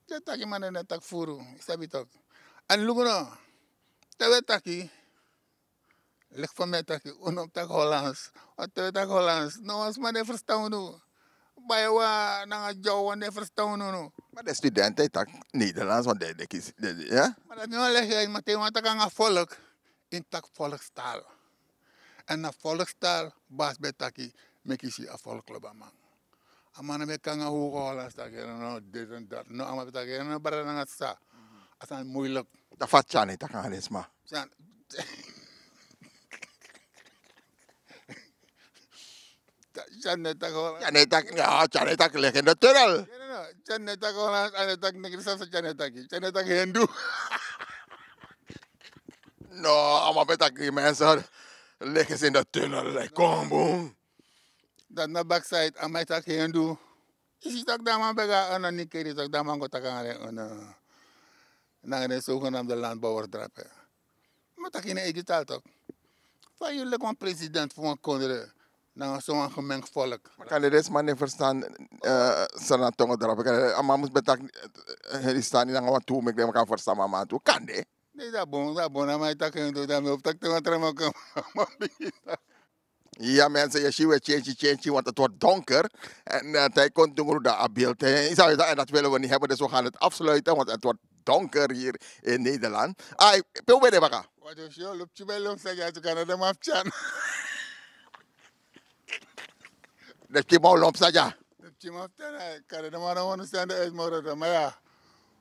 Den taki man den e taki furu. Yu sabi tok? Èn luku no te wi e taki leki fa mi e taki un no mus taki hollands. Wan te wi e taki hollands no wan sma no e ferstan unu. Bai wan nanga dyaw wan no e ferstan unu no. Ma den studente e taki nederlands wan den e kisi. Ma dati no wan legi ma te yu wani taki nanga folk yu mus taki folkstaal. Èn na folkstaal basi ben taki meki yu si a folklobaman. A man no ben e kon nanga hugo hollands taki no no diti en dati no a man ben taki no no brada nanga sisa. A sani muilik. Dan fa tyani e taki nanga den sma? Tyani e taki hollands. Tyani e taki leki in de tunnel. Tyani e taki hollands a no e taki nigri sasa tyani e taki tyani e taki hindu. No, a man ben taki mense leki in de tunnel leki kon bun. Dati na bakside a man e taki hindu. Yu si tak' dan man ben go na unu nikeri tak' dan man go taki nanga den unu nanga den sogenamde landbowers drape. Mi o taki ini en eigi taal tak'? Fa yu leki wan president fu wan kondre nanga so wan gemengd volk. Kande den sma no e ferstan. San na tongo drape kande a man mus ben taki. Heri stan ini nanga wan tu meki den man kan ferstan man man tu kande. Ne dati a bon dati a bon na man e taki en tu dati mi o fu taki te wan tra man kan. Man bigin taki. Ya mensen yu e si wi e tyentyi tyentyi want het word donker. En te yu kon dungru dan a beeld en yu sabi en dati wili wi ni heben dus wi gan het afsluiten want het word donker hier in nederland. Ai pe wi ben de baka? Wat yu si o luptyi ben lomsa dya tu kan na den man fu tyan. Den pikin man o lomsa dya. Den pikin man fu tyan ai kan na den man no wani stan de uit moro dan ma ya.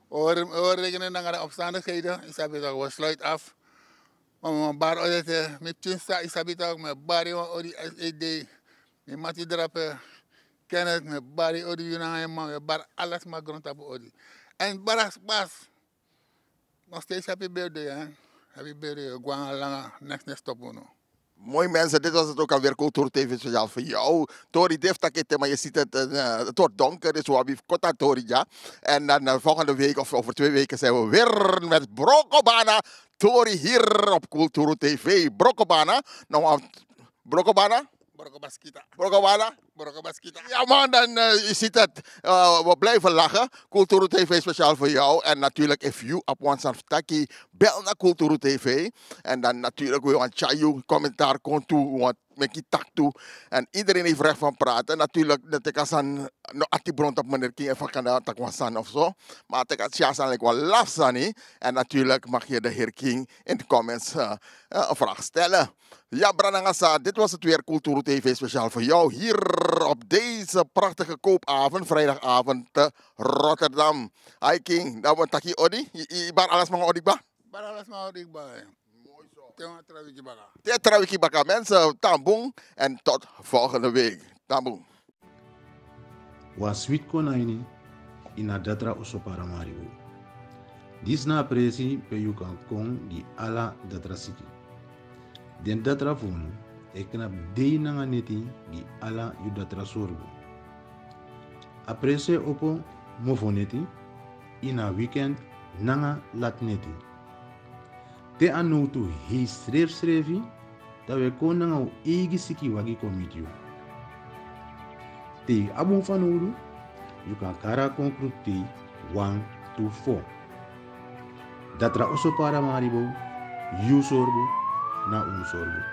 Wi o rekenen nanga den opstandigheden yu sabi tak' wi o sluit af. Ma mi man bari odi ete mi pikin sa yu sabi tak' mi e bari wan odi. Ede mi mati drape. Kennet mi e bari odi yu nanga yu man mi e bari ala sma grontapu odi. Èn bras bas. Nog steeds happy birthday hè. Happy birthday wi gwe nanga langa neks neks topu no. Moi mensen dit was het ook alweer cultuur tv speciaal voor jou. Tori deftaki tema je ziet het. Het wordt donker dus we hebben kota tori ja. En dan volgende week of over twee weken zijn we weer met brokobana tori hier op cultuur tv brokobana. Brokobana. Brokobana. Brokobana. Ja man dan je ziet het. We blijven lachen. Kulturu tv speciaal voor jou en natuurlijk if you op want san taki bel na kulturu tv. En dan natuurlijk we want tya you commentaar kon tu want meki tak tu. En iedereen heeft recht van praten natuurlijk dat ik asan no ati bron op meneer king en fakanda tak wan san of zo. Maar ik had tya san like wan laf sani. En natuurlijk mag je de heer king in de comments een vraag stellen. Ja bra nanga sa dit was het weer kulturu tv speciaal voor jou hier op deze prachtige koopavond vrijdagavond te rotterdam. Ai king dan wan taki odi. Yu bari ala sma wan odi kba. Bari ala sma wan odi kba. Te wan tra wiki baka. Te tra wiki baka mensen tambung. En tot volgende week. Tambung. Wan switi kon na ini ini a datra oso paramaribo. Disi na a presi pe yu kan kon gi ala datra siki. Den datra fu unu e knapu dei nanga neti gi ala yu datra sorgu. A presi e opo mofo neti ini a wikend nanga lati neti. Te a nowtu hei srefsrefi, dan wi e kon nanga un eigi sikiwagi kon miti yu. Te yu abi un fanowdu, yu kan kari a kon krutei wan tu fo. Datra oso para maribo, yu sorgu, na un sorgu.